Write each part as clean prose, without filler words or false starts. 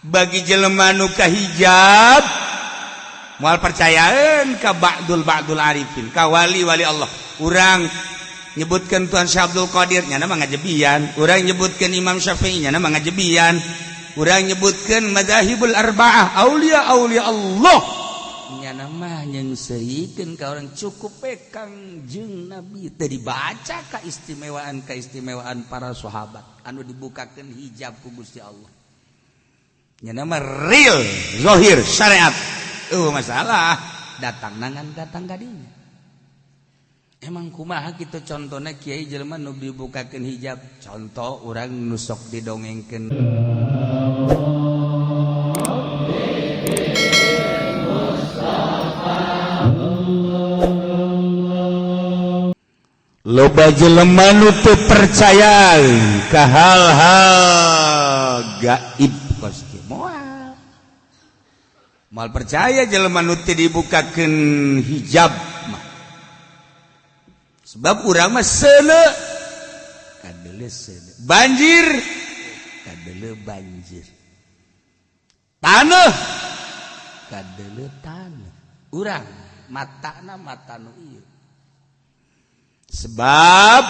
Bagi jelema nu kahijab moal percayaan ka ba'dul ba'dul arifin, ka wali wali Allah. Urang nyebutkan Tuan Syekh Abdul Qadir, nyana mah ngajebian. Urang nyebutkan Imam Syafi'i, nyana mah ngajebian. Urang nyebutkan madzahibul arba'ah, aulia aulia Allah, nyana mah nyeungseurikeun ka orang. Cukup we Kangjeng Nabi, teu dibaca keistimewaan keistimewaan para sahabat anu dibukakeun hijab ku Gusti Allah. Nyana mah real zahir syariat, masalah datang nangan datang kadinya. Emang kumaha gitu contohnya kiai jelema nu dibukakeun hijab? Contoh urang nu sok didongengkeun. Loba jelema nu teu percaya ka hal-hal gaib kos kieu, moal moal percaya jelema nu teu dibukakeun hijab mah. Sebab urang mah seuleuh kadeuleu seuleuh, banjir kadeuleu banjir, taneuh kadeuleu taneuh. Urang matana mata nu ieu, sebab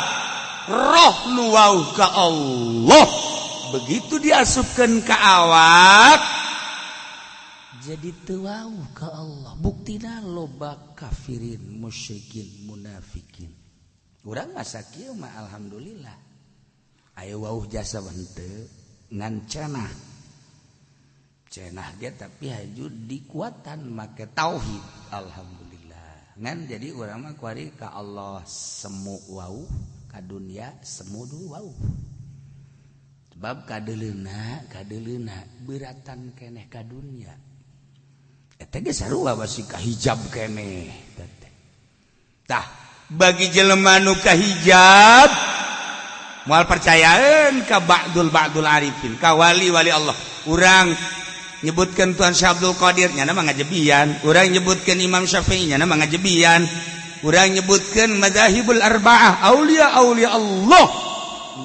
roh nu wauh ka Allah begitu diasupkeun ka awak jadi teu wauh ka Allah. Buktina loba kafirin, musyrikin, munafikin. Urang masa kieu mah alhamdulillah aya wauh jasa henteu, ngan cenah cenah ge, tapi haju dikuatan make tauhid, alhamdulillah. Ngan jadi urang mah kuari ka Allah semu wauh, ka dunia semu du wauh, sebab kadeleuna kadeleuna beratan keneh ka dunia. Eta ge sarua masih kahijab keneh. Tah, bagi jelema nu kahijab moal percayaan ka ba'dul ba'dul arifin, ka wali wali Allah. Urang nyebutkan Tuan Syekh Abdul Qadir, nyana mah ngajebian. Urang nyebutkan Imam Syafi'i, nyana mah ngajebian. Urang nyebutkan madzahibul arba'ah, aulia aulia Allah,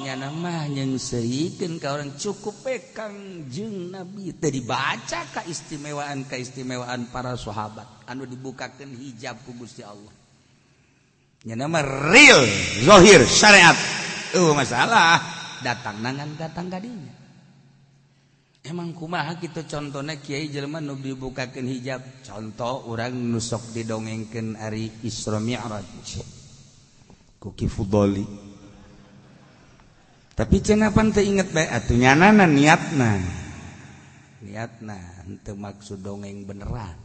nyana mah nyeungseurikeun ka orang. Cukup we Kangjeng Nabi, teu dibaca keistimewaan keistimewaan para sahabat anu dibukakeun hijab ku Gusti Allah. Nyana mah real zahir syariat, masalah datang nangan datang kadinya. Emang kumaha gitu contohnya kiai jelema nu dibukakeun hijab? Contoh urang nu sok didongengkeun ari Isra Mi'raj ku Ki Fudoli, tapi cenah pan teu inget bae atuh. Nyanana niatna niatna henteu maksud dongeng beneran.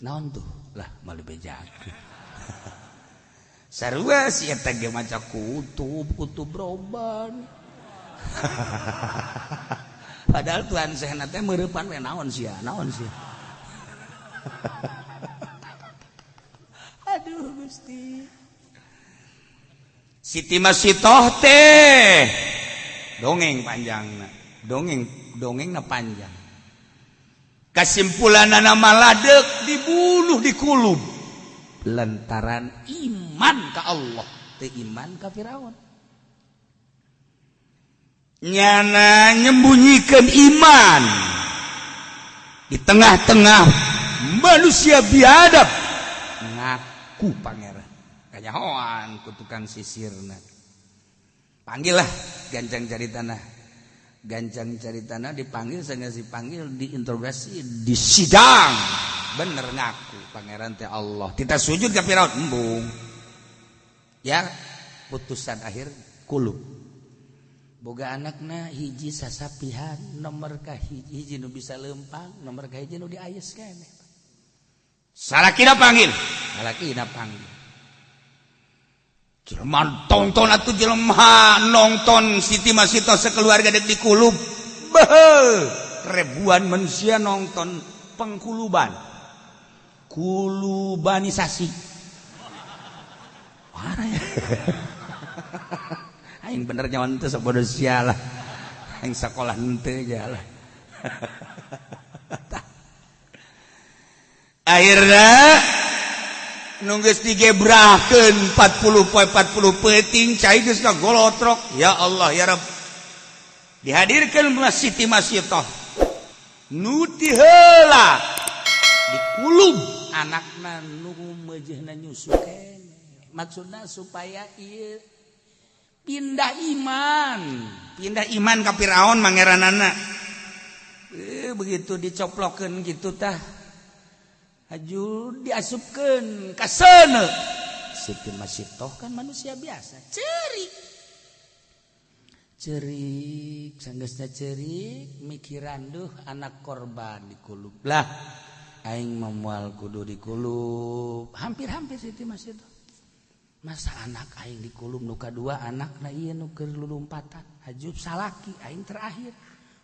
Naon tuh lah malu bejakeun sarua si eta ge maca kutub kutub roban. Padahal Tuhan sehna teh meureupan we, naon sia, naon sia. Aduh Gusti. Siti Masitoh teh dongeng panjangna, dongeng dongengna panjang. Kesimpulanana maladek dibunuh, dikulub lantaran iman ka Allah, teu iman ka Firaun. Nyana nyembunyikan iman di tengah-tengah manusia biadab, ngaku pangeran kanyahoan ku tukang sisirna. Panggil lah gancang cari tanah, gancang cari tanah. Dipanggil, saya dipanggil, diinterogasi, di sidang, bener ngaku pangeran teh Allah, kita sujud ke Firaun embung. Ya, putusan akhir kulub. Boga anakna hiji sasapihan, nomor ka hiji, hiji nu bisa lempang, nomor ka hiji nu diayes keneh. Salakina panggil, salakina panggil. Jelema tonton atuh, jelema nonton Siti Masito sekeluarga dek dikulub. Beuh, ribuan manusia nonton pengkuluban, kulubanisasi. Parah ya. Aing bener nyawan teu, sok bodoh sia lah. Aing sekolah henteu lah. Akhirna nu geus digebrahkeun 40 poe 40 peuting, cai geus ngagolotrok. Ya Allah ya Rabb, dihadirkeun Siti Masitoh. Nu ti heula dikulub anakna nu meujeuhna nyusu keneh. Maksudna supaya ieu pindah iman, pindah iman ka Firaun mangeranana. Begitu dicoplokeun gitu tah haju diasupkeun ka seuneu. Siti Masitoh kan manusia biasa, cerik. Cerik, sanggeusna cerik, mikiran duh anak korban dikulub. Lah, aing moal kudu dikulub. Hampir-hampir Siti Masitoh. Masa anak aing dikulub nu kadua anakna ieu nu keur lulumpatan. Haju salaki aing terakhir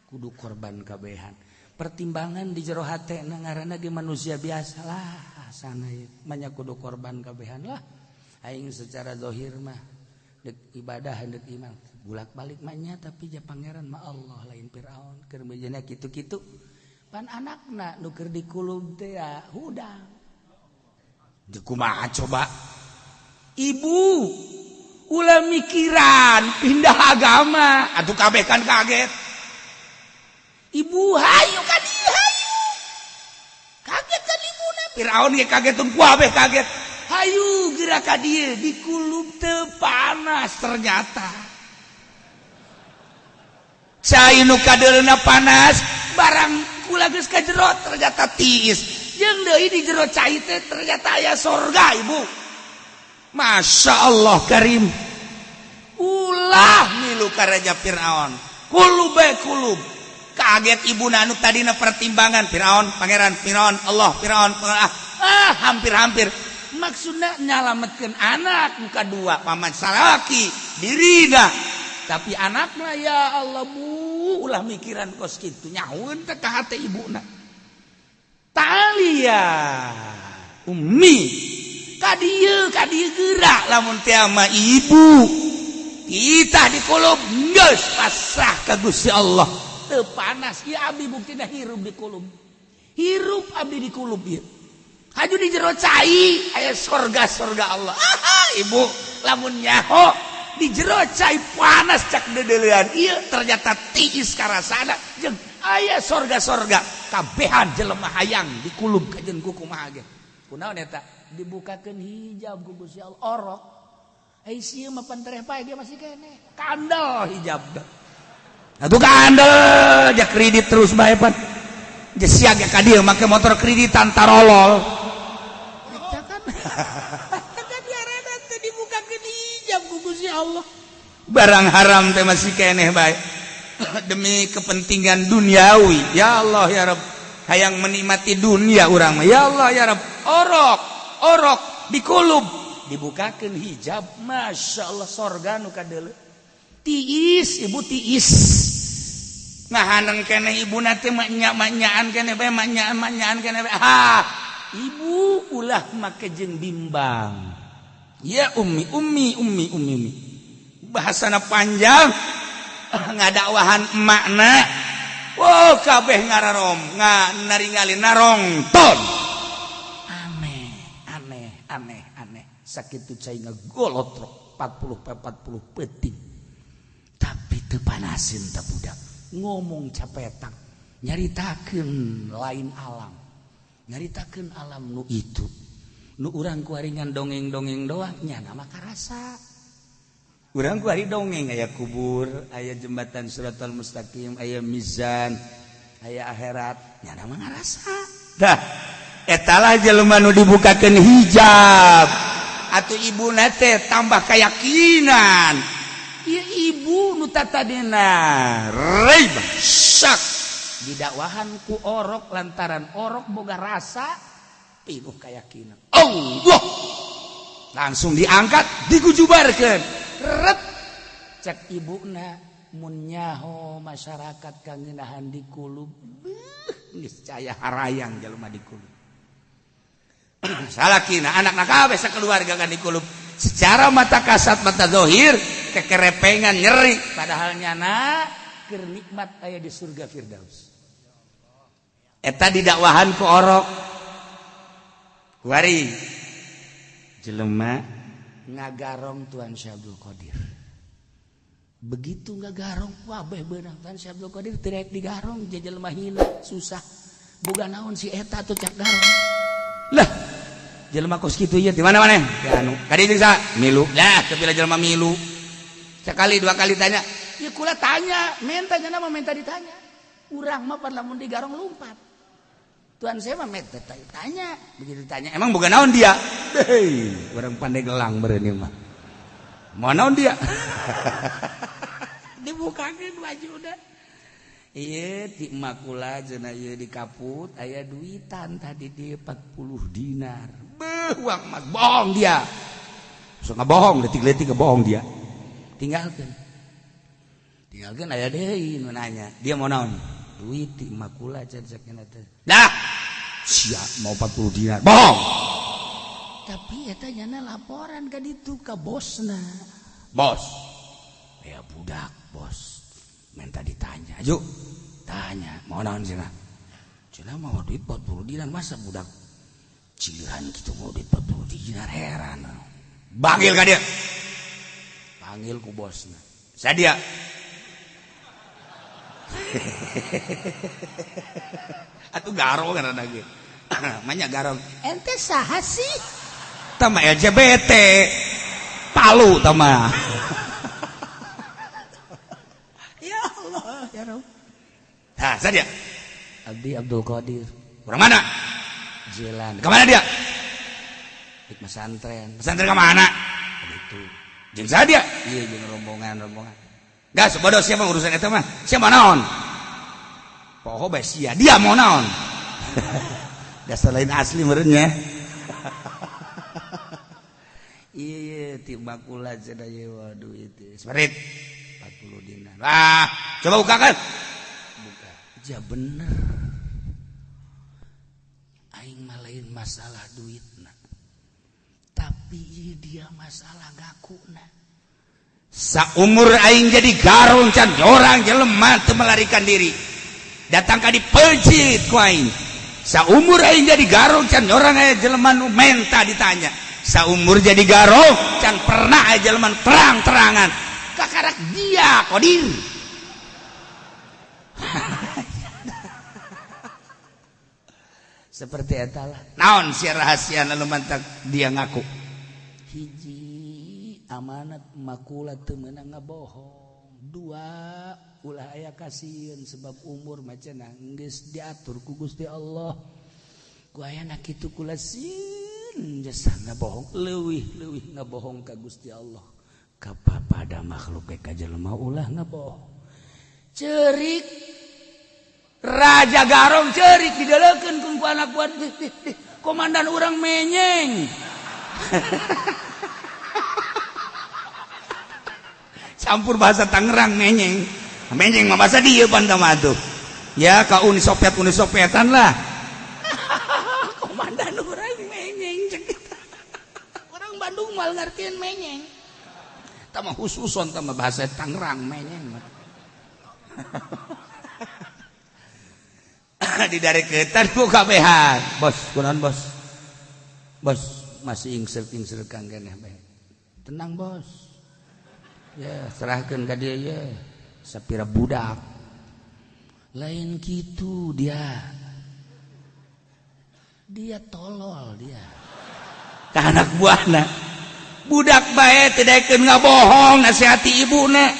kudu korban kabehan. Pertimbangan di jero hate na ngaranna ge manusia biasa lah sana ieu manya kudu korban kabehan lah. Aing secara zahir mah dek ibadah dek iman bulak-balik mah tapi ja pangeran mah Allah lain Firaun keur meujeuhna kitu-kitu. Pan anakna nu keur dikulub teh ya hudang. Kumaha coba? Ibu ulah mikiran pindah agama atuh kabeh kan kaget. Ibu hayu ka dieu hayu. Kaget kan ibuna. Firaun ge kaget tun kabeh kaget. Hayu geura ka dieu dikulub teu panas ternyata. Cai nu kadeulna panas barang kula geus ka jero ternyata tiis. Jeung deui di jero cai teh ternyata aya sorga ibu. Masya Allah karim. Ulah milu ka Raja Firaun. Kulub bae kulub. Kaget ibu anu tadina pertimbangan Firaun, pangeran Firaun, Allah Firaun, hampir-hampir. Maksudna nyalametkeun anak nu kadua paman salaki dirina. Tapi anakna ya Allah bu ulah mikiran kos kitu nyahueun teh ka hate ibuna. Talia ummi ka dieu geura lamun teh mah ibu. Kita dikulub geus pasrah ka Gusti Allah. Teu panas ieu abdi buktina hirup dikulub. Hirup abdi dikulub ieu. Haju di jero cai aya sorga-sorga Allah. Ah, ibu lamun nyaho di jero cai panas cak deudeulean ieu ternyata tiis karasana jeung aya sorga-sorga kabehan jelema hayang dikulub ka jeung kumaha ge. Kunaon eta? Dibukakeun hijab ku Gusti Allah orok. Ai sieun mah pantereh pae ge masih keneh. Kandel hijab. Atuh kandel ja kredit terus bae pan. Ja sia ge ka dieu make motor kreditan tarolol. Eta kan. Kan diarana teh dibukakeun hijab ku Gusti Allah. Barang haram teh masih keneh bae. Demi kepentingan duniawi. Ya Allah ya Rabb, hayang menikmati dunia urang mah. Ya Allah ya Rabb, orok, orok dikulub, dibukakeun hijab, Masya Allah sorga nu kadeuleu. Tiis, ibu tiis. Ngahaneng keneh ibuna teh manya-manyaan keneh bae, manyaan-manyaan keneh bae. Ha, ibu ulah make jeung bimbang. Ya ummi, ummi, ummi, ummi, ummi. Bahasana panjang ngadakwahan emakna. Wow, kabeh ngararom, naringali narongton. Aneh, aneh, aneh, aneh. Sakitu cai ngagolotrok 40 peuting. Tapi teu panaseun ta budak. Ngomong capetang, nyaritakeun lain alam. Nyaritakeun alam nu itu. Nu urang kuaringan dongeng-dongeng doang nyana mah karasa. Urang kuari dongeng aya kubur, aya jembatan Shiratal Mustaqim, aya mizan, aya akhirat, nyana mah ngarasa. Dah, etalah jelema nu dibukakeun hijab. Atuh ibuna teh tambah keyakinan. Ieu ibu nu tatadina raib syak didakwahan ku orok lantaran orok boga rasa pinuh keyakinan. Allah langsung diangkat digujubarkeun. Ret cek ibuna mun nyaho masyarakat kangenahan dikulub niscaya harayang jelema dikulub. Salakina anakna kabeh sakeluarga kan dikulub. Secara mata kasat mata zahir kekerepengan nyeri padahal nyana keur nikmat aya di surga Firdaus. Eta didakwahan ku orok. Kuari jelema ngagarong Tuan Syekh Abdul Qadir. Begitu nggak garong, wabeh beunang kan Syekh Abdul Qadir tirek digarong jajal mahina susah. Boga naon si eta tuh cak garong. Lah, jelema kos kitu ieu di mana-mana? Ya anu, kadi jeung sa milu. Lah, teu jelema milu. Sekali dua kali tanya, ya kula tanya, minta nya mah minta ditanya. Urang mah pan lamun digarong lumpat. Tuan saya mah minta tanya, begitu ditanya, emang boga naon dia? Hei, urang pandai gelang meureun mah. Mau naon dia? Dibukakeun baju udah. Iya, ti makula cenah ieu di kaput aya duitan tadi di 40 dinar. Beuh, uang emas bohong dia. So ngabohong, detik-detik ngebohong dia. Tinggalkeun. Tinggalkeun aya deui nu nanya. Dia mau naon? Duit ti makula cenah cek teh. Dah. Siap mau 40 dinar. Bohong. Tapi eta nyana laporan ka ditu ka bosna. Bos. Ya budak, bos. Minta ditanya. Ayo. Tanya, mau naon cenah? Cenah mau duit 40 dinar, masa budak ciliran gitu mau duit 40 dinar, heran. Panggil ka dia. Panggil ku bosna. Sadia. Atuh garong ngaranna ge. Manya garong. Ente saha sih? Tama LGBT. Palu tama. Ya Allah, ya Rabb. Nah, sadia. Abdi Abdul Qadir. Orang mana? Jalan. Kemana dia? Di pesantren. Pesantren ke mana? Itu. Jeung sadia? Iya, jeung rombongan-rombongan. Gas, bodoh siapa urusan eta mah? Siapa naon? Poho bae sia. Dia mau naon? Dasar lain asli meureun nya. Iya, ti bakula cenah ieu waduh itu. Seperit 40 dinar. Wah, coba bukakan. Buka. Ja bener. Aing mah lain masalah duitna. Tapi ieu dia masalah ngakuna. Saumur aing jadi garong can orang jelema teu melarikan diri. Datang ka dipeuncit ku aing. Saumur aing jadi garong can orang aya jelema nu menta ditanya. Saumur jadi garong can pernah aya jelema terang-terangan. Kakarak dia Qadir. Seperti eta lah. Naon sia rahasia nu mantak dia ngaku? Hiji amanat makula teu meunang ngabohong. Dua ulah aya kasieun sebab umur mah cenah geus diatur ku Gusti Allah. Ku ayana kitu kula sieun jasa ngabohong, leuwih-leuwih ngabohong ka Gusti Allah. Kapada makhluk ka jelema ulah ngabohong. Cerik Raja Garong cerik didelekeun ku anak buah komandan urang menyeng. Campur bahasa Tangerang menyeng. Menyeng mah bahasa dieu pan mah atuh. Ya ka Uni Soviet Uni Sovietan lah. Komandan urang menyeng cek kita. Orang Bandung mal ngartieun menyeng. Tah mah khususon tah mah bahasa Tangerang menyeng mah. Di dari ketan ku kabehan. Bos, kunaon bos? Bos, masih ingsel-ingsel kang keneh bae. Tenang bos. Ya, serahkeun ka dia ya. Sapira budak. Lain kitu dia. Dia tolol dia. Ka anak buahna. Budak bae teu daekeun ngabohong nasihati ibuna.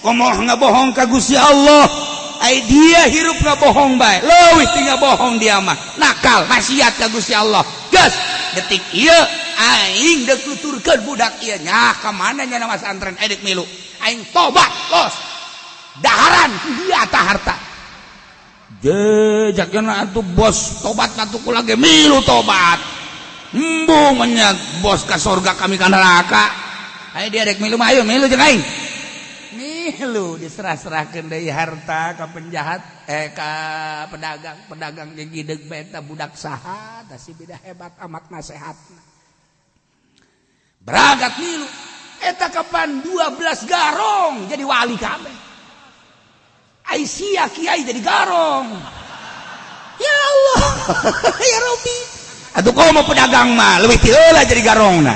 Komoh ngabohong ka Gusti Allah. Ai dia hirup ngabohong bae. Leuwih ti ngabohong dia mah. Nakal, maksiat ka Gusti Allah. Geus, detik ieu aing deuk tuturkeun budak ieu nya ka mana nya nama santren edik milu. Aing tobat, los. Daharan dia ta harta. Jejakna atuh bos tobat atuh kula ge milu tobat. Embung nya bos ka sorga kami ka neraka. Ayo dia rek milu mah ayo milu jeung aing. Milu diserah-serahkeun deui harta ka penjahat ka pedagang, pedagang ge gideg bae eta budak saha tah si beda hebat amat nasehatna. Berangkat milu eta kapan 12 garong jadi wali kabeh. Ai sia kiai jadi garong. Ya Allah, ya Rabbi. Atuh komo pedagang mah leuwih ti heula jadi garongna.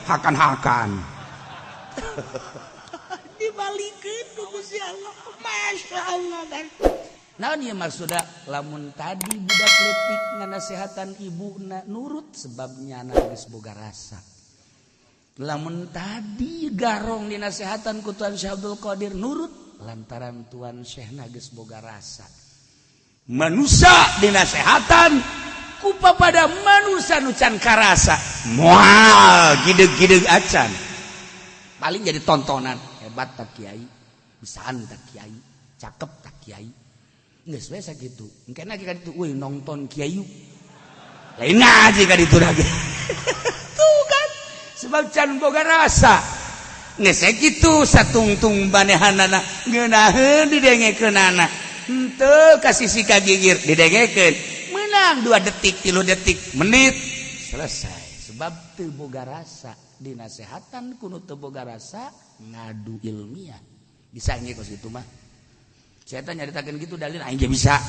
Hakan-hakan. Dibalikeun ku Gusti Allah. Masya Allah kan. Naon ieu maksudna? Lamun tadi budak leutik nganasehatan ibuna nurut sebab nyana geus boga rasa. Lamun tadi garong dinasehatan ku Tuan Syekh Abdul Qadir nurut lantaran Tuan Syekhna geus boga rasa. Manusia dinasehatan ku pada manusia nu can karasa moal gideg-gideg acan. Paling jadi tontonan, hebat tak kiai, bisaan tak kiai, cakep tak kiai. Geus we sakitu. Engke lagi ka ditu euy nonton kiai. Lain ngaji ka ditu lagi. Tuh kan, sebab can boga rasa. Geus kitu satungtung banehanana ngeunaheun didengekeunana. Henteu ka sisi ka gigir didengekeun. Menang 2 detik, 3 detik, menit selesai. Sebab teu boga rasa dinasehatan ku nu teu boga rasa ngadu ilmiah. Bisa nge kos kitu mah. Saya nyaritakeun gitu dalil aing ge bisa.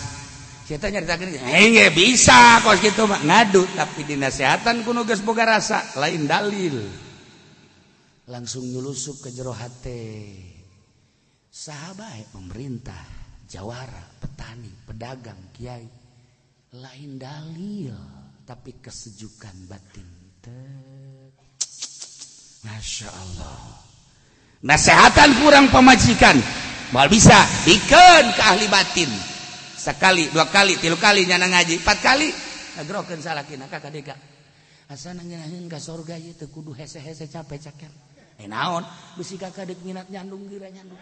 Saya nyaritakeun aing ge bisa kos kitu mah ngadu, tapi dinasehatan ku nu geus boga rasa lain dalil. Langsung nyulusup ke jero hate. Saha bae pemerintah, jawara, petani, pedagang, kiai. Lain dalil tapi kesejukan batin. Masya Allah. Nasehatan kurang pemajikan. Moal bisa bikeun ke ahli batin. Sekali, dua kali, tilu kali nyana ngaji, 4 kali ngagerokeun salakina ka kadeka. Asana ngeunaheun ka sorga ieu teu kudu hese-hese capek caker. Eh naon? Bisi kakak deuk minat nyandung geura nyandung.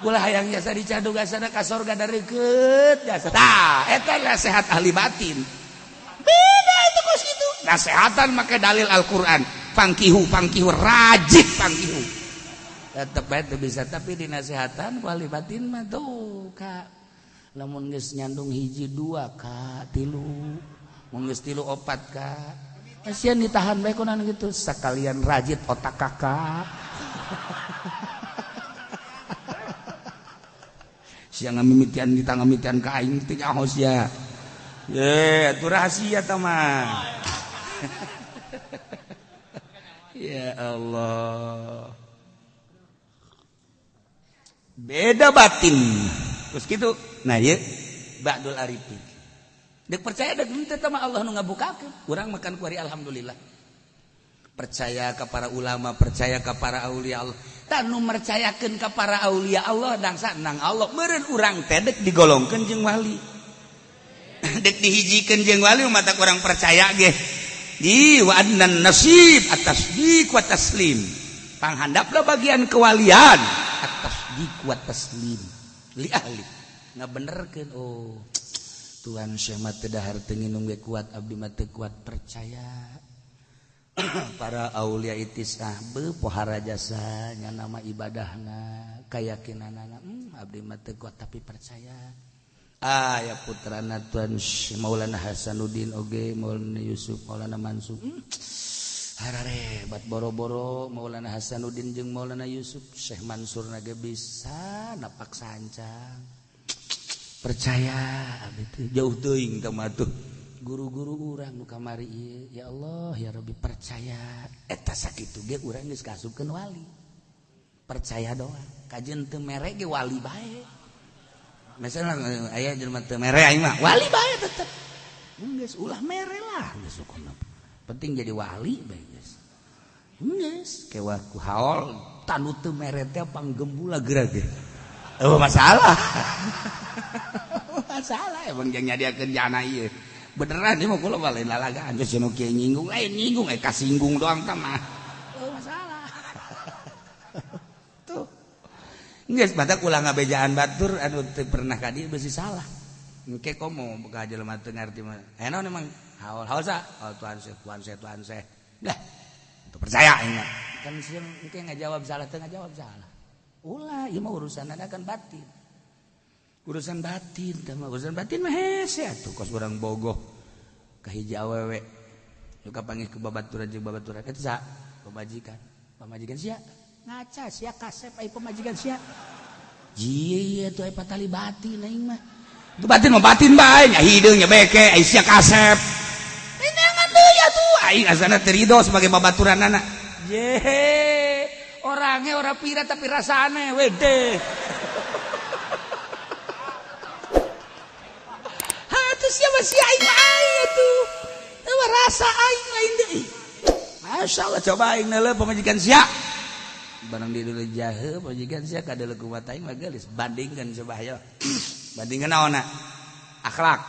Ulah hayang jasa dicadug asana ka sorga dareukeut jasa. Tah, eta nasehat ahli batin. Beda itu kos kitu. Nasehatan make dalil Al-Qur'an. Pangkihu, pangkihu, rajit pangkihu. Tetep bae teu bisa, tapi dinasehatan ku ahli batin mah tuh ka lamun geus nyandung hiji dua ka tilu, mun geus tilu opat ka kasihan ditahan bae kunaon gitu sekalian rajit otak kakak. Sia ngamimitian ditangamitian ka aing teh nyaho sia. Ye, atuh rahasia tah mah. Ya Allah. Beda batin. Terus gitu. Nah, ieu ba'dul arifin. Dek percaya dek henteu teh mah Allah nu ngabukakeun. Urang makan kuari alhamdulillah. Percaya ka para ulama, percaya ka para aulia Allah. Tah nu mercayakeun ka para aulia Allah dangsa nang Allah. Meureun urang teh dek digolongkeun jeung wali. Dek dihijikeun jeung wali mata kurang percaya ge. Di wa annan nasib atasdiq wa taslim. Panghandaplah bagian kewalian atasdiq wa taslim li ahli. Ngabenerkeun oh Tuhan Syekh mah teu dahar teu nginum ge kuat abdi mah teu kuat percaya. Para aulia itisah beuh pohara jasa nya nama ibadahna kayakinanana abdi mah teu kuat tapi percaya. Ah ya putrana Tuan Maulana Hasanuddin oge Maulana Yusuf Maulana Mansur hararebat boro-boro Maulana Hasanuddin jeung Maulana Yusuf Syekh Mansur na ge bisa napak sancang percaya abdi teh jauh teuing teh mah tuh guru-guru urang nu kamari ieu ya Allah ya Rabbi percaya eta sakitu ge urang geus kasupkeun wali percaya doang kajeun teu mere ge wali bae. Misalnya aya jelema teu mere aing mah wali bae tetep. Geus ulah mere lah geus hukumna. Penting jadi wali bae geus. Geus kewa ku haol tanu teu mere teh panggembula geura ge. Eueuh masalah. Masalah emang jeung nyadiakeun jana ieu. Beneran ieu mah kula mah lain lalagaan geus nu kieu nyinggung lain nyinggung kasinggung doang tah mah. Eueuh masalah. Tuh. Geus batak ulah ngabejaan batur anu teu pernah ka dieu beusi salah. Engke komo ka jelema teu ngarti mah. Eh naon emang haol haol sa? Haol Tuhan Syekh, Tuhan Syekh, Tuhan Syekh. Dah. Teu percaya aing mah. Kan sieun engke ngajawab salah teu ngajawab salah. Ulah ieu mah urusanna kan batin. Urusan batin teh mah urusan batin mah hese atuh kos urang bogoh ka hiji awewe. Nu kapanggih ku babaturan jeung babaturan eta sa pamajikan. Pamajikan sia ngaca sia kasep ai pamajikan sia. Jie atuh ai patali batin aing mah. Itu batin mah batin bae nya hideung nya beke ai sia kasep. Nenangan deui atuh aing asana teu ridho sebagai babaturanana. Jehe. Orangnya ora pira tapi rasane wede. Ha tuh siapa si aing aing tuh. Rasa aing lain deui. Masya Allah coba aing neuleuh pamajikan sia. Barang di dulu jahe pamajikan sia kadeuleuh kumat aing mah geulis. Bandingkeun coba hayo. Bandingkeun naonna? Akhlak.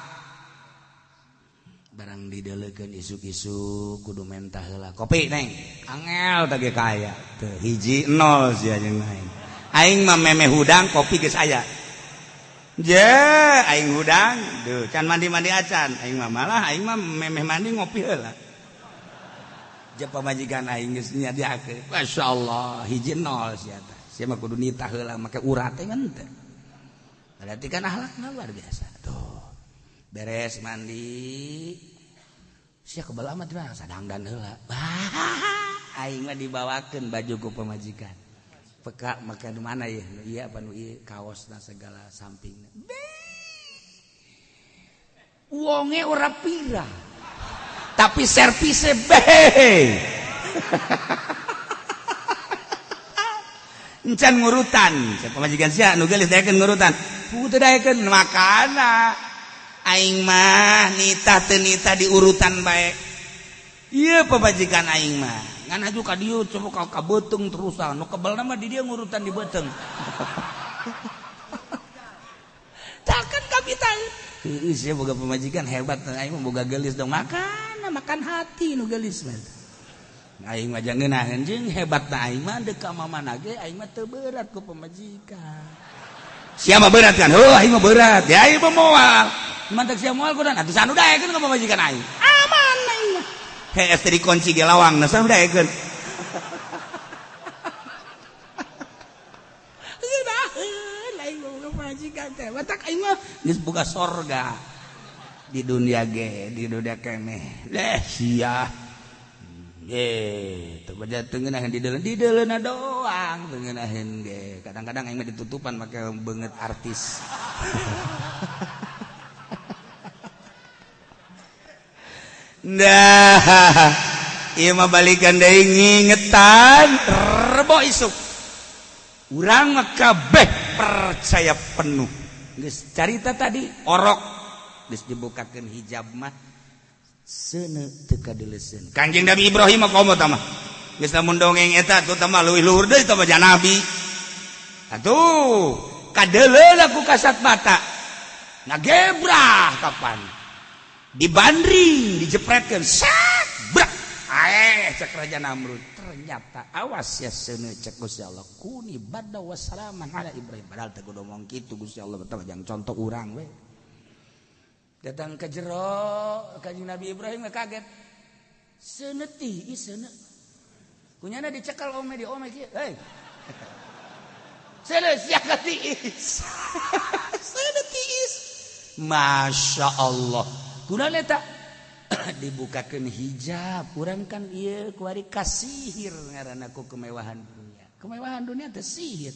Barang dideleukeun isuk-isuk kudu mentah heula. Kopi neng. Angel teh ge kaya. Teu hiji nol sia jeung aing. Aing mah memeh hudang kopi geus aya. Je, aing hudang, duh can mandi-mandi acan. Aing mah malah aing mah memeh mandi ngopi heula. Je pamajikan aing geus nyadiakeun. Masyaallah, hiji nol sia teh. Sia mah kudu nitah heula make urat teh ngan teh. Berarti kan akhlakna luar biasa. Tuh. Beres mandi. Sia kebal amat mah sadangdan heula. Aing mah dibawakeun baju ku pamajikan. Peka maka nu mana ya? Iya apa nu ieu kaosna segala sampingna. Wonge ora pira. Tapi servise be. Encan ngurutan. Sia pamajikan sia nu geulis daekeun ngurutan. Teu daekeun makana. Aing mah nitah teu nitah diurutan bae. Ieu pamajikan aing mah. Ngan aju ka dieu coba ka beuteung terusan. Nu kebelna mah di dieu ngurutan di beuteung. Takkan kapital. Heueuh sia boga pamajikan hebat aing mah boga geulis dong makan, makan hati nu geulis mah. Aing mah ngeunaheun jeung hebatna aing mah deuk ka mamana ge aing mah teu berat ku pamajikan. Sia mah berat kan? Heuh aing mah berat. Ya aing mah moal. Mantak sia moal kudan atuh sanu daekeun ka pamajikan aing. Aman aing mah. Hees teh dikunci ge lawang, nah sanu daekeun. Ngeunaheun aing boga pamajikan teh. Matak aing mah geus boga sorga. Di dunia ge, di dunia keneh. Leh sia. Teu baca teu ngeunaheun di deuleuna doang teu ngeunaheun ge. Kadang-kadang aing mah ditutupan make beungeut artis. Nah, ieu mah balikan deui ngingetan rebo isuk. Urang mah kabeh percaya penuh. Geus carita tadi orok geus dibukakeun hijab mah seuneu teu kadeleuseun. Kangjeng Nabi Ibrahim mah komo tah mah. Geus lamun dongeng eta tuh tah mah leuwih luhur deui tah mah janabi. Atuh kadeuleun ku kasat mata. Ngagebrah kapan? Dibandring, dijepretkeun, sak, brak. Aeh cek Raja Namrud. Ternyata awas ya seuneu cek Gusti Allah. Kuni badda wassalaman ala Ibrahim. Padahal teu kudu ngomong kitu Gusti Allah teh jang contoh urang we. Datang ke jero Kanjeng Nabi Ibrahim kaget. Seuneu ti seuneu. Kunyana dicekal ome di ome kieu. Hei. Seuneu sia ka tiis. Seuneu tiis. Masya Allah. Kunaon eta? Dibukakeun hijab. Urang kan ieu kuari kasihir ngaranna ku kemewahan dunia. Kemewahan dunia teh sihir.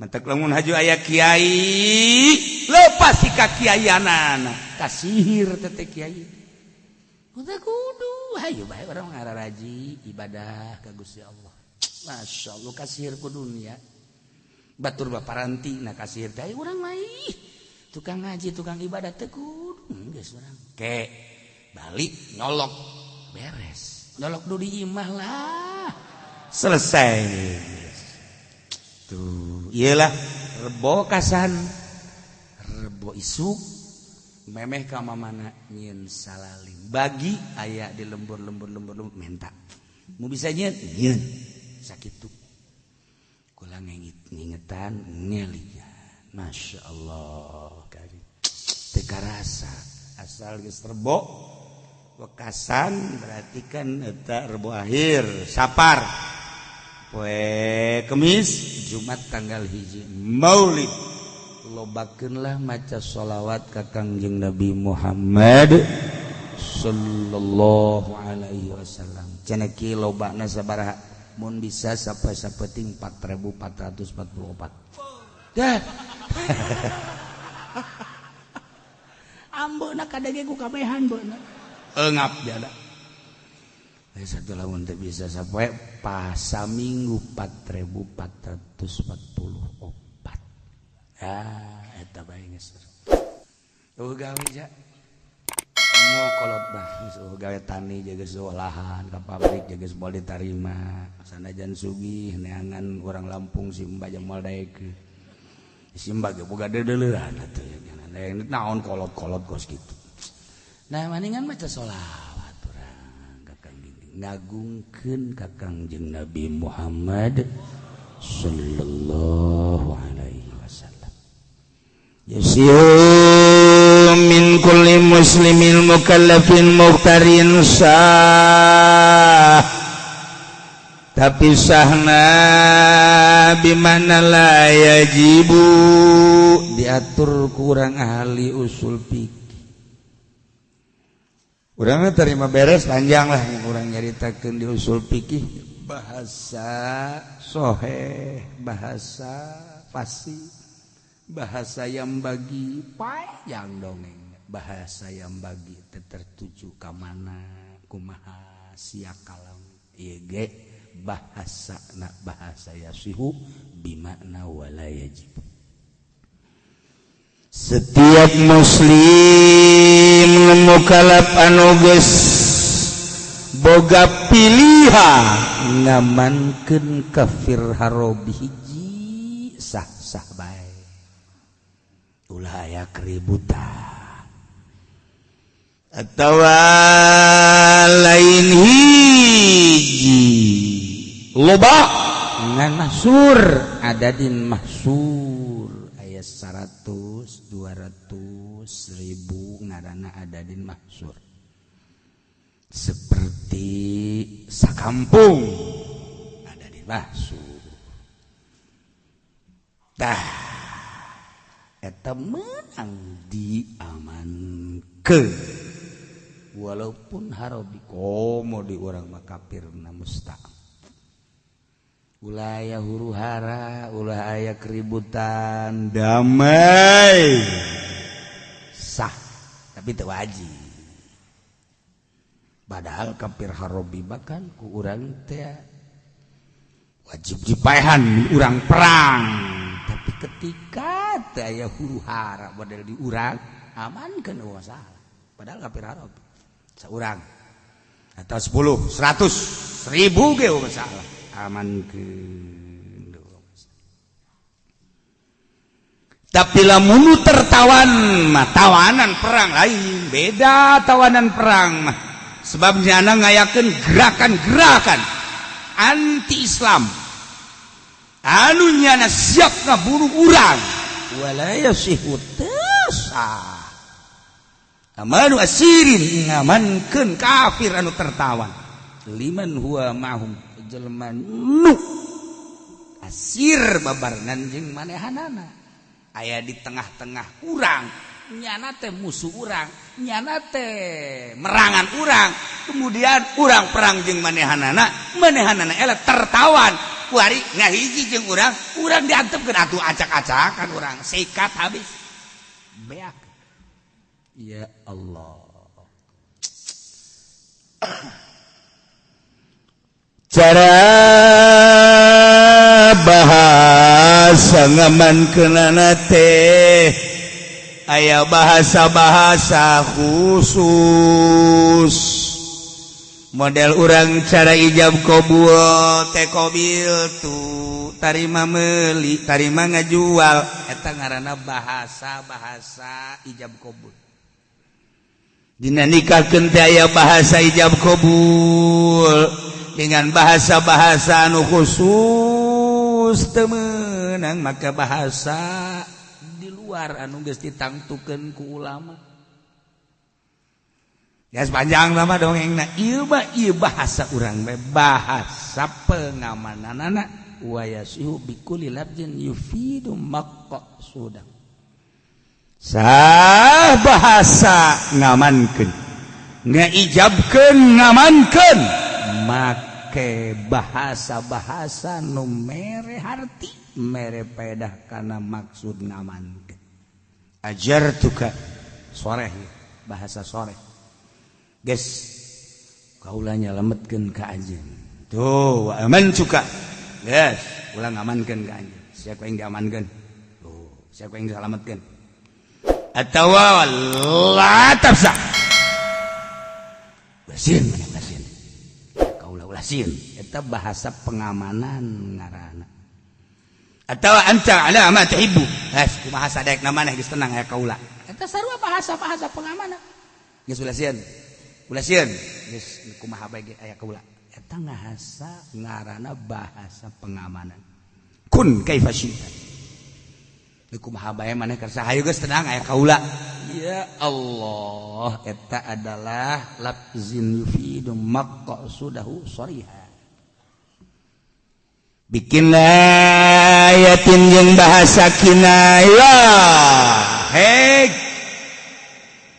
Mentek lamun haju aya kiai, lepas si ka kiaianana, kasihir teh teh kiai. Udah kudu, hayu bae urang ngararaji ibadah ka Gusti Allah. Masya Allah kasihir ku dunia. Batur baparanti na kasihir teh urang mah ih. Tukang ngaji, tukang ibadah teh kudu geus urang. Ke balik nyolok beres. Nyolok du di imah lah. Selesai. Tuh, iyalah rebo kasan, rebo isuk, memeh ka mamana nyieun salalim. Bagi aya di lembur-lembur lembur-lembur menta. Mu bisa nyieun, nyieun. Sakitu. Kula ngingetan ngelian. Masya Allah, kali teu karasa asal geus rebo wekasan berarti kan eta rebo akhir sapar. Poe Kemis Jumat tanggal 1 Maulid lobakeunlah maca sholawat ka Kangjeng Nabi Muhammad sallallahu alaihi wasallam. Cenah ki lobana sabaraha mun bisa sampai sapeting 4444. Dah. Ambeuna kadege ku kabehan beuna. Engap jada. Satu lamun teu bisa sapoe pasa minggu 4444. Ah, eta bae geus. Eueuh gawe ja. Kolot bah geus gawe tani jaga lahan ka pabrik jaga moal ditarima. Sanajan sugih neangan urang Lampung Simba jeung moal daekeun. Simba ge boga deudeuleun atuh ya naon kolot-kolot kos kitu. Nah, maningan maca sholawat urang ka Kangjeng ngagungkeun ka Kangjeng Nabi Muhammad sallallahu alaihi wasallam. Yasihu min kulli muslimin mukallafin mukhtarin sah, tapi sahna bimana la yajibu diatur kurang ahli usul fikih. Urang terima beres panjang lah urang nyaritakeun di usul fikih bahasa soheh, bahasa fasih, bahasa yang bagi panjang dongeng, bahasa yang bagi tertuju ka mana kumaha sia kalam ieu ge bahasa na bahasa yasihu bimakna wala yajib. Setiap muslim mukallaf anu geus boga pilihan ngamankeun kafir harobi hiji sah-sah bae, ulah aya keributan atawa lain hiji loba ngan mahsur adadin mahsur aya 100 200 1000 ngaranna adadin mahsur seperti sakampung adadin mahsur. Tah eta menang diamankeun walaupun harobi komo di urang mah kafirna musta'am. Ulah aya huru hara, ulah aya keributan, damai sah tapi teu wajib. Padahal kafir harobi bahkan ku urang teh wajib dipaehan urang perang, tapi ketika teu aya huru hara model di urang amankeun masalah. Padahal kafir harobi saurang atau 10, 100, 1000 ge masalah amankeun. Tapi lamun tertawan mah tawanan perang lain, beda tawanan perang mah sebab nyana ngayakeun gerakan-gerakan anti Islam anu nyana siap ngabunuh urang wala yasihu teu sah amanu asirin ngamankeun kafir anu tertawan liman huwa ma'hum jelema nu asir babarengan jeung manehanana aya di tengah-tengah urang, nyana teh musuh urang, nyana teh merangan urang, kemudian urang perang jeung manehanana, manehanana eleh tertawan kuari ngahiji jeung urang, urang diantepkeun atuh acak-acakan urang sikat habis beak. Ya Allah, cara bahasa ngamankeunana teh aya bahasa-bahasa khusus model urang cara ijab qabul teh qabil tu tarima meuli tarima ngajual eta ngaranna bahasa-bahasa ijab qabul. Dina nikahkeun teh aya bahasa ijab qabul dengan bahasa-bahasa anu khusus teu meunang maka bahasa di luar anu geus ditangtukeun ku ulama. Ya sepanjang lama dongengna ieu mah ieu bahasa urang bae bahasa pengamananana wa yasihu bikulli lafzin yufidu maqsudah sah bahasa ngamankeun ngaijabkeun ngamankeun make bahasa-bahasa nu mere harti mere pedah kana maksud ngamankeun. Ajar tuka soreh bahasa soreh geus Kaula nyalametkeun ka anjeun. Tuh, wa amantuka. Geus, ulah ngamankeun ka anjeun. Sia ku aing diamankeun. Tuh, sia ku aing disalametkeun. Atawa la tafsa. Sieun maneh ulah sieun. Kaula ulah sieun. Eta bahasa pengamanan ngaranna. Atawa anta ala ma tuhibbu. Geus, kumaha sadaekna maneh geus tenang aya kaula. Eta sarua bahasa-bahasa pengamanan. Geus ulah sieun. Ulah sieun. Geus kumaha bae ge aya kaula. Eta ngahasa ngaranna bahasa pengamanan. Kun kaifa syi'ta. Kumaha bae maneh kersa hayu geus tenang aya kaula. Ya Allah, eta adalah lafzin yufidu maqsudahu shariha. Bikin ayatin jeung bahasa kinayah. Hei.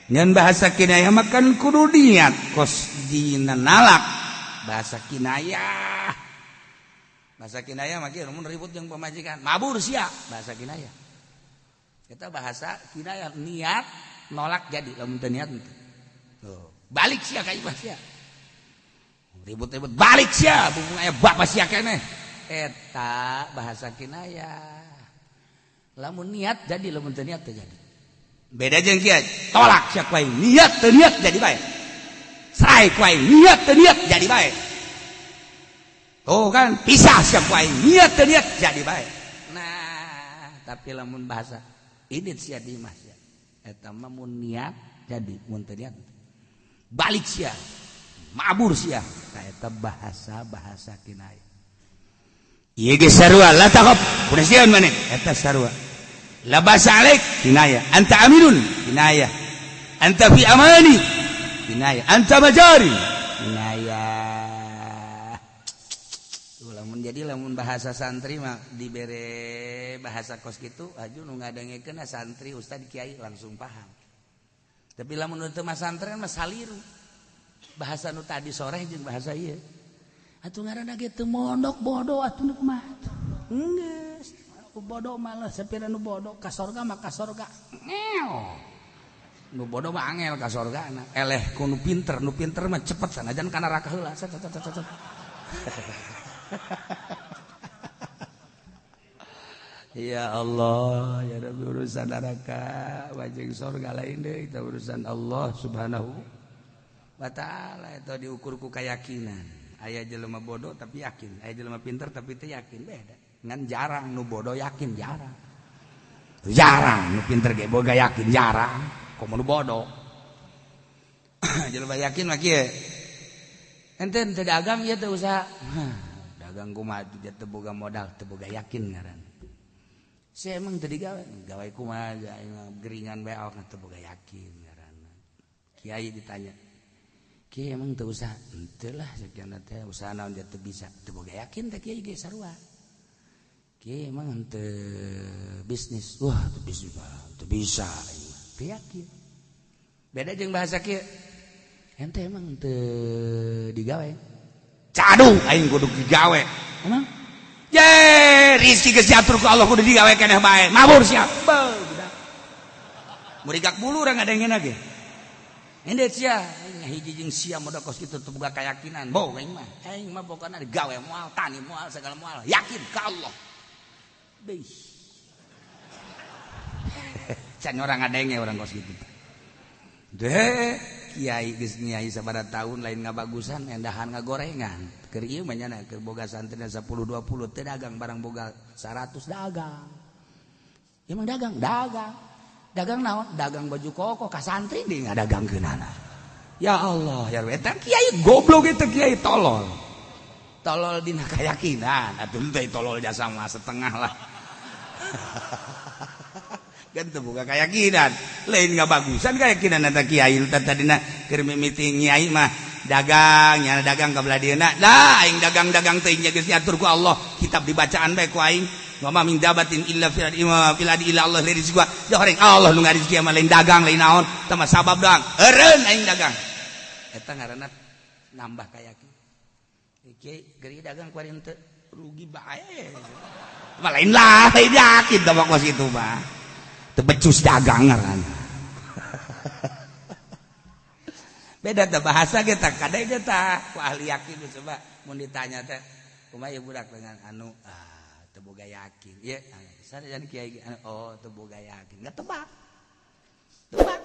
Ngan bahasa kinayah makan kudu niat kos dina nalak bahasa kinayah. Bahasa kinayah mah kieu mun ribut jeung pamajikan, mabur sia bahasa kinayah. Eta bahasa kinayah niat nolak jadi lamun teu niat henteu. Tuh, balik sia ka imah sia. Ribut-ribut balik sia, bumbung aya bapak sia keneh. Eta bahasa kinayah. Lamun niat jadi, lamun teu niat teu jadi. Beda jeung kieu, tolak sia ku aing, niat teu niat jadi bae. Cerai ku aing, niat teu niat jadi bae. Tuh kan, pisah sia ku aing, niat teu niat jadi bae. Nah, tapi lamun bahasa ini sia di imah sia. Eta mah mun niat jadi, mun teu niat balik sia, mabur sia. Tah eta bahasa-bahasa kinayah. Ieu ge sarua la takhaf, kudu sieun maneh eta sarua. La basa alaik kinayah, anta aminun kinayah, anta fi amani kinayah, anta majari kinayah. Tuh lamun jadi lamun bahasa santri mah dibere bahasa kos kitu aju nu ngadengekeun santri ustad kiai langsung paham. Tapi lamun teu mah santren mah saliru. Bahasa nu tadi sore jeung bahasa ieu. Atuh ngaranna ge teu mondok bodoh atuh nu kumaha atuh. Geus, bodoh malah sapira nu bodoh ka sorga mah ka sorga. Ngeo. Nu bodoh mah angel ka sorgana. Eleh ku nu pinter mah cepet sanajan ka neraka heula. Set set set set. Ya Allah, ya Rabbi urusan neraka wajeng sorga lain deui eta urusan Allah Subhanahu wa taala eta diukur ku keyakinan. Aya jelema bodoh tapi yakin, aya jelema pinter tapi teu yakin, beda. Ngan jarang nu bodoh yakin, jarang. Jarang nu pinter ge boga yakin, jarang. Komo nu bodoh. Jelema yakin mah kieu. Ente teu dagang ieu teu usaha. Dagang kumaha teu boga modal, teu boga yakin ngaran. Saya emang teu digawe, gawe kumaha aing geringan bae awak teu boga yakin ngaranna. Kiai ditanya, kiai emang teu usaha? Henteu lah sekian teh usaha naon dia teu bisa, teu boga yakin teh kiai ge sarua. Kiai emang henteu bisnis, wah teu bisnis teu bisa aing mah, teu yakin. Beda jeung bahasa kieu. Ente emang teu digawe. Cadu aing kudu digawe. Emang? Ye, rizki geus diatur ku Allah kudu digawe keneh bae. Mabur sia. Beuh budak. Murigak bulu urang ngadengena ge. Ende sia hiji jeung sia modal kos kitu teu boga keyakinan. Boh aing mah. Aing mah pokona digawe moal, tani moal, segala moal. Yakin ka Allah. Beuh. Can orang ngadenge urang kos kitu. Deh, kiai geus nyai sabaraha tahun lain ngabagusan endahan ngagorengan. Keur ieu mah nya keur boga santri 10 20 teu dagang barang boga 100 dagang. Emang dagang, dagang. Dagang naon? Dagang baju koko ka santri deui ngadagangkeunana. Ya Allah, ya eta kiai goblok eta kiai tolol. Tolol dina keyakinan, atuh teh tolol jasa mah setengah lah. Kan teu boga keyakinan, lain ngabagusan keyakinan eta kiai teh tadina keur mimiti nyai mah dagang, nya dagang ka belah dieuna. Dah aing dagang-dagang teh nya geus diatur ku Allah, kitab dibacaan bae ku aing. Wa ma min dabatin illa fil ardi illa Allah rizqa. Da horeng Allah nu ngarizki mah lain dagang lain naon, tah mah sabab doang. Eureun aing dagang. Eta ngaranna nambah kayakinan. Kiai geri dagang kuari henteu rugi bae. Mah lain lah, lain yakin tah kos itu mah. Teu becus dagang ngaranna. Beda teh bahasa kita, kadang kita ku ahli yakin. Coba mun ditanya teh, kumaha ya budak dengan anu, ah, teu boga yakin. Ieu sana kiai, oh, teu boga yakin. Enggak tebak. Tebak.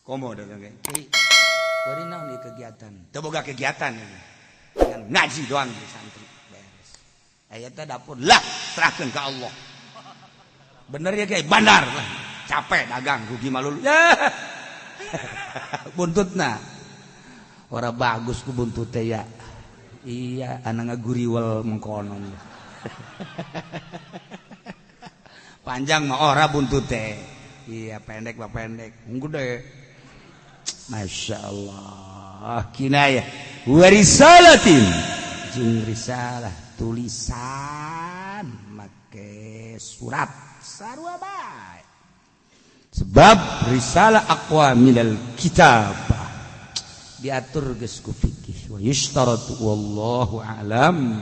Komo datang ke. Kiai, bari naon ieu kegiatan? Teu boga kegiatan ini. Dengan ngaji doang di santri. Beres. Aya teh dapur lah, serahkeun ke Allah. Bener ya, kiai? Bandar lah. Capek dagang rugi malulu. Ya. Buntutna ora bagus ku buntut teh ya. Iya, anak ngaguriwel mengkonon. Panjang mah ora buntut teh. Iya, pendek mah pendek. Gede. Masya Allah. Kinayah. Warisalatin. Jeung risalah tulisan make surat sarua bae. Sebab risalah aqwa minal kitabah. Diatur geus ku fikih wa yushtaratu, wallahu a'lam.